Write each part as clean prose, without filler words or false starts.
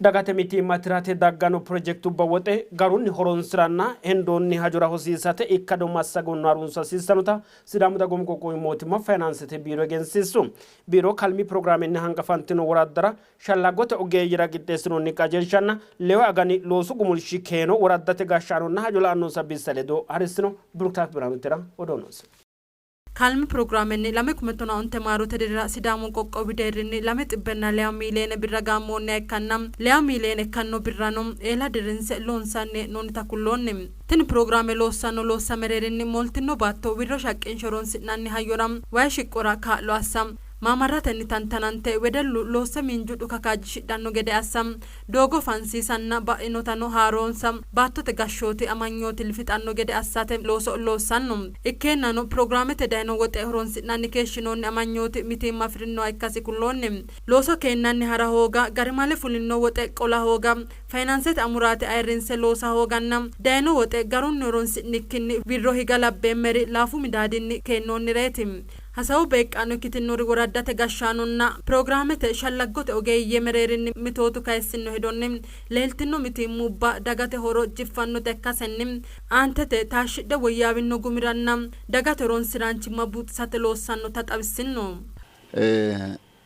Dagate mitiimma tirate dagganno pirojekitubba woxe garunni horonsi'ranna hendoonni hajora hosiisate ikkado massagonna harunso hasiissannota Sidaamu Dagoomu Qoqqowi Mootimma Fayinaansete Biiro egensiissu. Biiro kalmi pirogiraamenni hanqafantino woraddara shallagote ogeeyyera qixxeessinoonni qajeelshanna leewu agani loosu gumulshi keeno woraddate gashshaanonna hajo la'annonsa bissa ledo harissino. Biruktaaf Birhaanutera odoo noose. Kalmi pirogiraamenni 2015 maarote dirira Sidaamu qoqqowi deerrinni lame xibbenna leya miiliyeene birra gaammoonniha ikkanna leya miiliyeene ikkanno birrano eela dirrinse loonsanni hee'noonnita kulloonni. Tini pirogiraame loossanno loossa mereerinni mooltino baatto wirro shaqqinshe horonsi'nanni hayyora wayi shiqqora kaa'lo assa, maamarratenni tantanante wedellu loosse miinju dhuka kaajjishidhanno gede assa, doogo fansiisanna ba'inotano haaroonsa, baattote gashshooti amanyooti lifixanno gede assate looso loossanno. Ikkeennano pirogiraamete dayino woxe horonsi'nanni keeshshinoonni amanyooti mitiimma afi'rinoha ikkasi kulloonni. Looso keennanni hara hooga, garimale fulino woxe qola hooga, fayinaansete amuraate ayirrinse loosa hooganna dayino woxe garunni horonsi'nikkinni wirro higa labbeemmeri laafu midaadinni keennoonnireeti. Hasaawu beeqqaano ikkitinori woraddate gashshaanonna pirogiraamete shallaggote ogeeyye mereerinni mitootu kayissinno hedonni leeltinno mitiimmubba dagate horo jiffannota ikkasenni aantete taashshidhe woyyaawinno gumiranna dagate horonsi'raanchimma buuxisate loossannota xawissinno.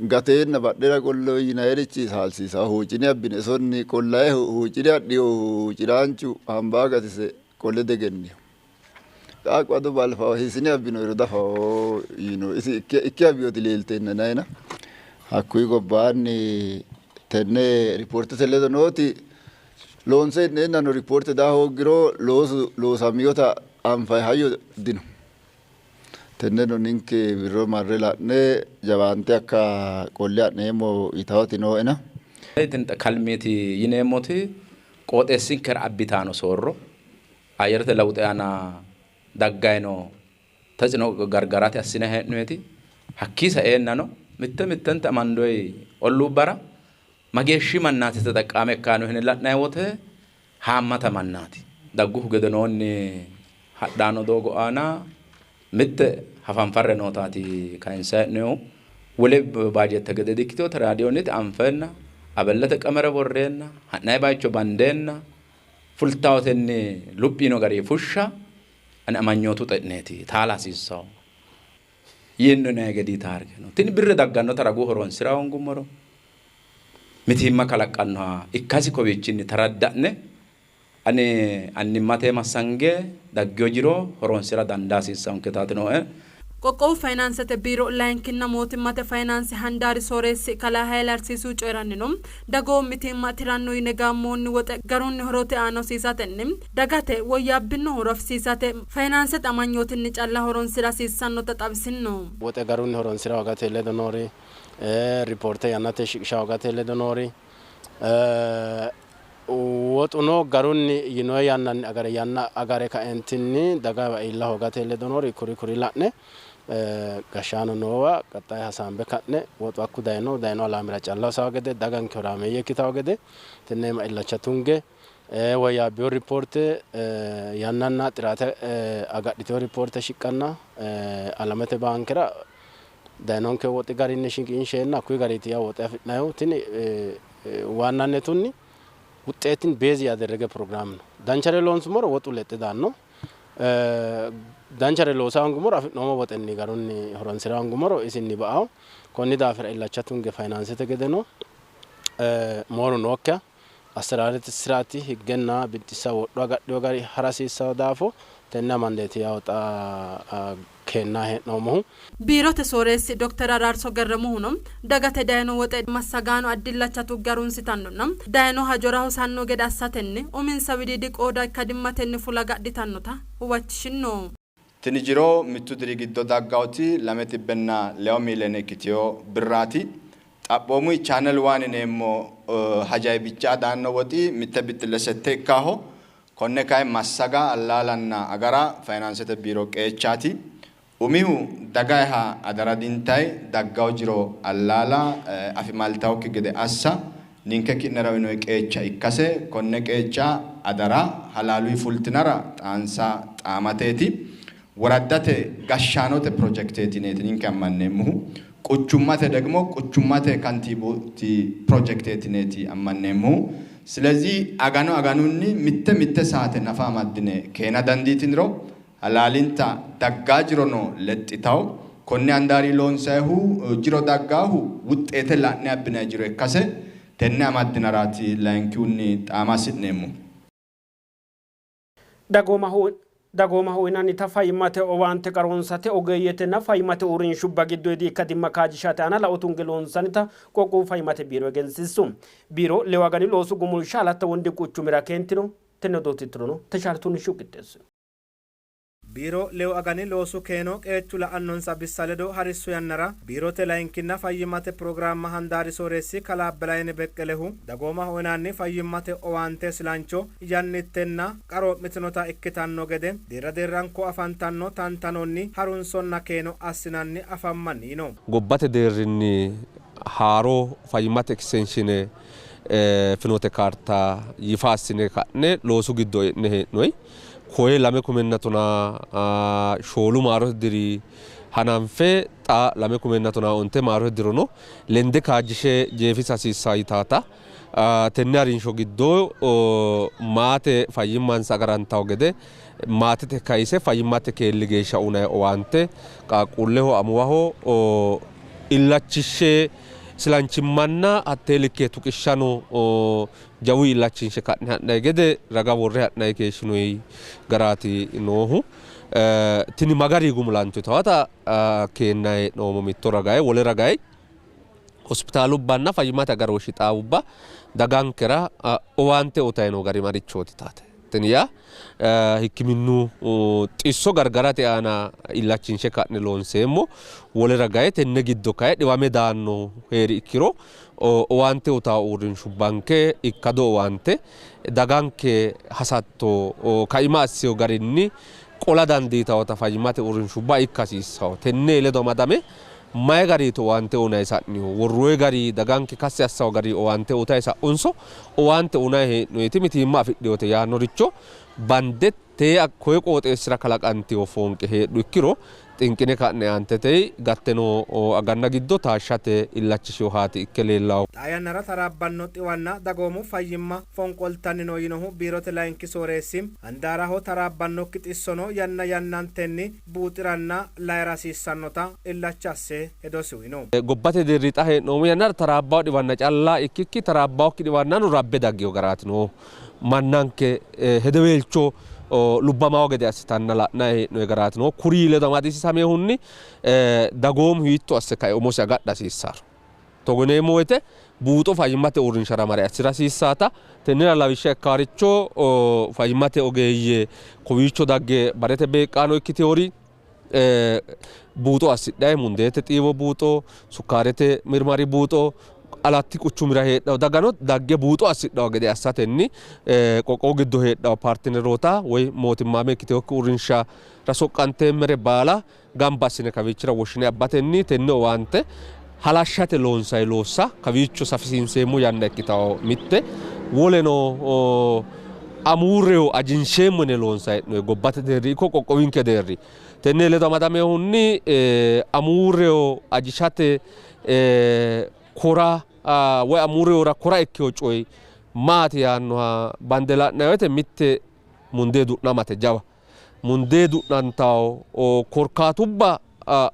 Gateenna badhera qollo yinayirichi saalsiisaho. Huuccine abbine isonni qollaye huuccire adhiyohu huucciraanchu hambaa gatise qole diegennino. Qaaqqu ado balfaho hiissine abbinoyiro dafaho yiino. Isi ikke abbinoti leelteenna nayina hakkuyi gobbaanni tenne ripoortete ledo nooti loonse hee'neennano ripoorte daa hooggiro loosu loosaminota anfayi hayyo dino. Tenneno ninke wirro marre la'ne jawaante hakka qolle ha'neemmo yitawoti nooena. Kalmeeti yineemmoti qooxeessinkera abbitano soorro ayyarete lawuxe aana daggayi noo tetsino gargarate assine hee'noyeti. Hakkii saeennano mitte mittente amandoyi olluubbara mageeshshi mannaati teteqqaame ikkanno yine la'nanni wote haammata mannaati. Dagguhu gedenoonni hadhanno doogo aana mitte hafanfarre nootaati kayinsanni hee'noyihu. Wole baajeette gede dikkitinote raadiyoonniti anfeenna abellete qamere worreenna ha'nanni bayicho bandeenna fultawotenni luphi yino garinni fushsha ani amanyootu xe'neeti taala hasiissanno yiino yinanni gede taarike no. Tini birre daggannota ragu horonsira hoongummoro mitiimma kalaqqannoha ikkasi kowiichinni taradda'ne ani annimmate massange daggino jiro horonsira dandaa hasiissannonketaati nooe. Qoqqowu fayinaansete biiro layinkinna mootimmate fayinaanse handaari sooreessi kalaa Hayle Arsiisihu coyi'ranni no. Dagoomu mitiimma tiranno yine gaammoonni woxe garunni horote aana hosiisatenni dagate woyyaabbino horo afisiisate fayinaansete amanyootinni calla horonsi'ra hasiissannota xawisinno. Woxe garunni horonsi'ra hoogate ledo noori, ripoorte yannate shiqisha hoogate ledo noori, woxuno garunni yinoyi yannanni agare yanna agare kaentinni dagawa iilla hoogate ledo noori kuri kuri la'ne gashshaano noowa qaxxaye hasaambe ka'ne woxu hakku dayino dayino alaamira calla hosawo gede daganke horaameeyye ikkitawo gede tenne iima illacha tunge woyyaabbino ripoorte yannanna xiraate agadhitino ripoorte shiqqanna alamete baankera dayinonke woxi garinni shiqinsheenna hakkuyi gariiti yaa woxe afi'nayihu. Tini waannannetunni wuxxeetin beezi yaderrege prograam no. Danchare loonsummoro woxu lexxe daanno. Danchare loosa hoongummoro afi'noommo woxenni garunni horonsira hoongummoro isinni ba''awo. Konni daafira illacha tunge fayinaansete gedeno mooru nookkiha asseraarete siraati higgenna biddissa wodho agadhino gari hara hasiissanno daafo tenne amandeeti yawo xa keennanni hee'noommohu. Biirote sooreessi Dokter Araarso Gerremuhuno dagate dayino woxe massagaano addi illacha tugge harunsitannonna dayino hajora hosanno gede assatenni uminsa widiidi qooda ikkadimmatenni fula agadhitannota huwachishinno. Tini jiro mittu diri giddo daggaoti lame xibbenna leyo miiliyoone ikkitino birraati. Xaphoomuyi Channel One yineemmo hajayi bicha daanno woxi mitte bixxille sette ikkaho. Konne kayi massaga, allaalanna agara fayinaansete biiro qeechaati. Umihu dagayiha adara dintayi daggawo jiro allaala afimaltawokki gede assa ninke ki'nera uyinoyi qeecha ikkase konne qeecha adara halaaluyi fultinara xaansa xaamateeti. Woraddate gashshaanote pirojekteeti yineeti ninke ammanneemmohu. Quchummate ደግሞ quchummate kantiibooti pirojekteeti yineeti ammanneemmohu. ስለዚህ aganu aganunni mitte mitte saate nafa amaddine keena dandiitiniro halaalinta daggaa jirono lexxitawo. Konne handaari loonsayihu jiro daggaahu wuxxeete la'ne abbinayi jiro ikkase tenne amaddinaraati layinkihunni xaama hasi'neemmo. Dagoomaho uyinannita fayyimmate owaante qaroonsate ogeeyyetenna fayyimmate uurrinshubba giddoyidi ikkadimma kaajjishate aana lao tunge loonsannita qoqqowu fayyimmate biiro egensiissu. Biiro lewu agani loosu gumulsha Alatta Wondi quchumira keentino. Tenne odoo tittirono Teshaale Tunishu qixxeessino. Biiro lewu agani loosu keeno qeechu la'annonsa bissa ledo harissu yannara biirote layinkinna fayyimmate pirogiraamma handaari sooreessi kalaa Belayne Beqqelehu dagoomaho uyinanni fayyimmate owaante silancho, yannittenna qaroo'mitinota ikkitanno gede deerra deerranko afantanno tantanonni harunsonna keeno assinanni afammanni yino. Gobbate deerrinni haaro fayyimmate ekisteenshine finoote kaarta yifa assine ka'ne loosu giddo e'ne hee'noyi. Koye 2014 maarote diri hananfe xa 2015 maarote dirono lende kaajjishe jeefisa hasiissaa yitaata. Tenne harinsho giddo maate fayyimmansa agarantawo gede maatete kayise fayyimmate keelli geeshsha unayi owaante qaaqquulleho amuwaho illachishshe silanchimmanna hattee likke tuqishshano jawu illachinshe ka'ne ha'nayi gede raga worre ha'nayi keeshshinoyi garaati noohu. Tini magari gumulantu tawata keennayi hee'noommo mitto ragayi, wole ragayi hospitaalubbanna fayyimmate agarooshshi xaawubba dagankera owaante uyitayi noo gari marichooti taate. Tini yaa hikkiminnu xisso gargarate aana illachinshe ka'ne loonseemmo. Wole ragayi tenne giddo kayi dhiwame daanno heeri ikkiro owaante uyitawo uurrinshubbanke ikkado owaante daganke hasatto kaima assiyo garinni qola dandiitawota fayyimmate uurrinshubba ikka hasiissawo. Tenne ledo amadame mayi gariiti owaante uyinayi sa'nihu? Worroyi gari daganke kassi assawo gari owaante uyitayi sa'unso owaante uyinayi hee'noyiti mitiimma afidhiyote yaannoricho bande tee koye qooxeessira kalaqantiyo foonqe heedhu ikkiro xinqine ka'ne aantete gatte noo aganna giddo taashshate illachishiyo haati ikke leellawo. Xaa yannara taraabbanno xiwanna dagoomu fayyimma fonqoltanni no yinohu biirote layinki sooreessi, handaaraho taraabbannokki xissono yanna yannantenni buuxiranna layira hasiissannota illacha asse hedosi uyino. Gobbate deerri xa hee'noommo yannara taraabbawo dhiwanna calla ikkikki taraabbawokki dhiwannano rabbe daggiyo garaati noohu. Mannanke hedeweelcho lubbamawo gede assitanna la'nayi hee'noyi garaati noohu. Kuri ledo amadisiisamehunni dagoomu hiitto asse kae umosi agadha hasiissaro. Togo yineemmo woyte buuxo fayyimmate uurrinshara mare assira hasiissaata. Tennera lawishsha ikkaaricho fayyimmate ogeeyye kowiicho dagge barete beeqqaano ikkiteori buuxo assidhayi mundeete xiiwo buuxo, sukkaarete mirmari buuxo, Alatti quchumira heedhawo dagano dagge buuxo assidhawo gede assatenni qoqqowu giddo heedhawo paartineroota woy mootimmaame ikkiteokki uurrinshara soqqanteemmere baala gamba assine kawiichira woshshine abbatenni tenne owaante halashshate loonsayi loossa kawiicho safisiinseemmo yanna ikkitawo mitte. Woleno amuwu reyo ajinsheemmo yine loonsayi hee'noyi gobbate deerri ikko qoqqowinke deerri. Tenne ledo amadamehunni amuwu reyo ajishate kora woy amuwu reyora kora ikkewo coyi maati yaannoha bande la'nanni woyte mitte mundee du'namate jawa. Mundee du'nantawo korkaatubba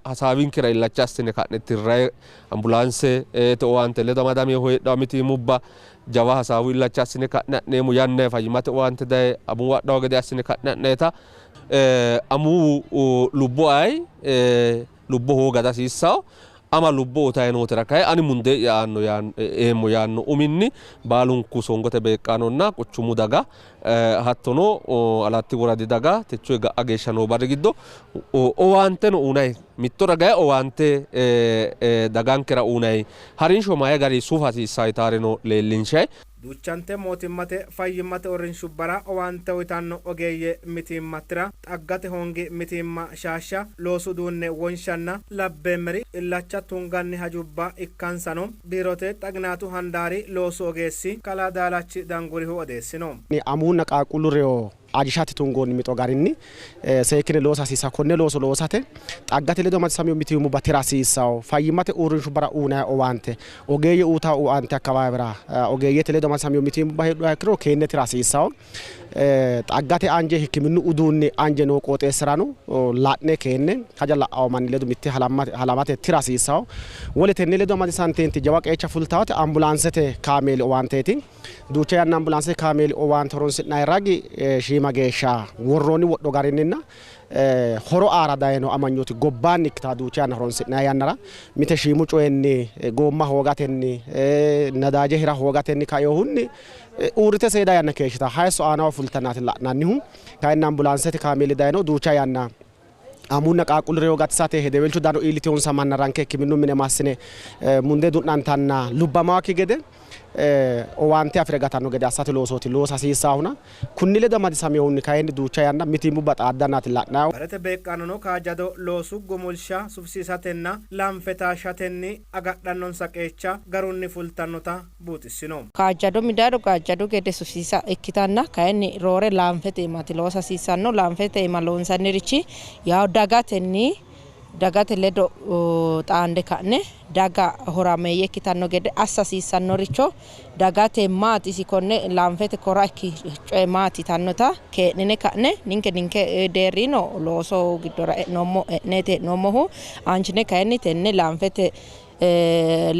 hasaawinkera illacha assine ka'ne tirrayi ambulaansete owaante ledo amadaminohu heedhawo mitiimmubba jawa hasaawu illacha assine ka'ne ha'neemmo. Yannayi fayyimmate owaante daye amuwu adhawo gede assine ka'ne ha'nayita amuwu lubbo ayi lubbo hooga dihasiissawo. Ama lubbo utayi nootera kayi ani mundee'ya aanno eemmo yaanno uminni baalunku songote beeqqaanonna quchumu daga hattono Alatti woradi daga techo ga'a geeshsha noo barri giddo owaanteno unayi mitto ragayi owaante dagankera unayi harinsho mayi gari sufa hasiissaa yitaareno leellinshayi. Duuchante mootimmate fayyimmate uurrinshubbara owaante uyitanno ogeeyye mitiimma tira, xaggate hoongi mitiimma shaashsha, loosu uduunne wonshanna labbeemmeri illacha tunganni hajubba ikkansano biirote xaginaatu handaari loosu ogeessi kalaa Daalachi Dangurihu odeessino. Amuwunna qaaqquullu reyo Ajishate tungoonni mixo garinni seekkine loosa hasiissawo. Konne looso loosate xaggate ledo amadisiisamino mitiimmubba tira hasiissawo. Fayyimmate uurrinshubbara uynanni owaante ogeeyye uytawo owaante akkawaawera ogeeyyete ledo amadisiisamino mitiimmubba heedhuha ikkiro keenne tira hasiissawo. Xaggate anje hikkiminnu uduunni anje noo qooxeessirano la'ne keenne haja la'awo manni ledo mitte halamate tira hasiissawo. Wole tenne ledo amadisiisanteenti jawa qeecha fultawoti ambulaansete kaameeli owaanteeti. Duucha yanna ambulaansete kaameeli owaante horonsi'nanni ragi shiima geeshsha worroonni wodho garinninna horo aara dayino amanyooti gobbaanni ikkita duucha yanna horonsi'nanni yannara mite shiimu coyinni goomma hoogatenni nadaaje hira hoogatenni kainohunni uurrite seeda yanna keeshshita hayisso aanaho fultannaati la'nannihu. Kayinni ambulaansete kaameeli dayino duucha yanna amunna qaaqqullu reyo gatisate hedeweelcho dano iillitewonsa manna ranke hikkiminnu mine massine mundee du'nantanna lubbamaakki gede owaante afi're gatanno gede assate loosooti loosa hasiissaahuna. Kunni ledo amadisiisaminohunni kayinni duucha yanna mitiimmubba xaaddannaati la'nannihu. Barete beeqqaanono kaajjado loosu gumulsha sufisiisatenna laanfe taashshatenni agadhannonsa qeecha garunni fultannota buuxissino. Kaajjado midaado kaajjado gede sufisiisa ikkitanna kayinni roore laanfete iimaati loosa hasiissanno. Laanfete iima loonsannirichi yaw dagatenni dagate ledo xaande ka'ne daga horaameeyye ikkitanno gede assa hasiissannoricho dagate maati isi konne laanfete kora ikki coye maati yitannota kee'nine ka'ne ninke ninke deerrino looso giddora e'noommo e'neeti hee'noommohu aanchine kayinni tenne laanfete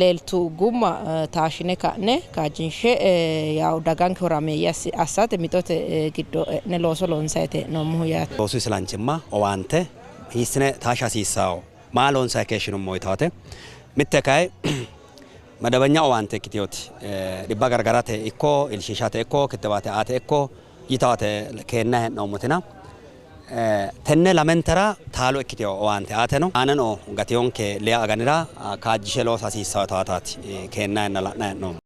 leeltu gumma taashshine ka'ne kaajjinshe yaw daganke horaameeyye assate mixote giddo e'ne looso loonsanni hee'noommohu yaate. Loosu isilanchimma owaante hiissine taashsha hasiissawo maa loonsanni keeshshinummo yitaate mitte kayi madabanya owaante ikkiteyooti dhibba gargarate ikko ilshiishate ikko kittibaate aate ikko yitaate keenna hee'noommotina tenne lamentera taalo ikkiteyo owaante aateno aaneno gatiyonke leya aganira kaajjishe loosa hasiissawo taataati keenna henna la'na hee'noommo.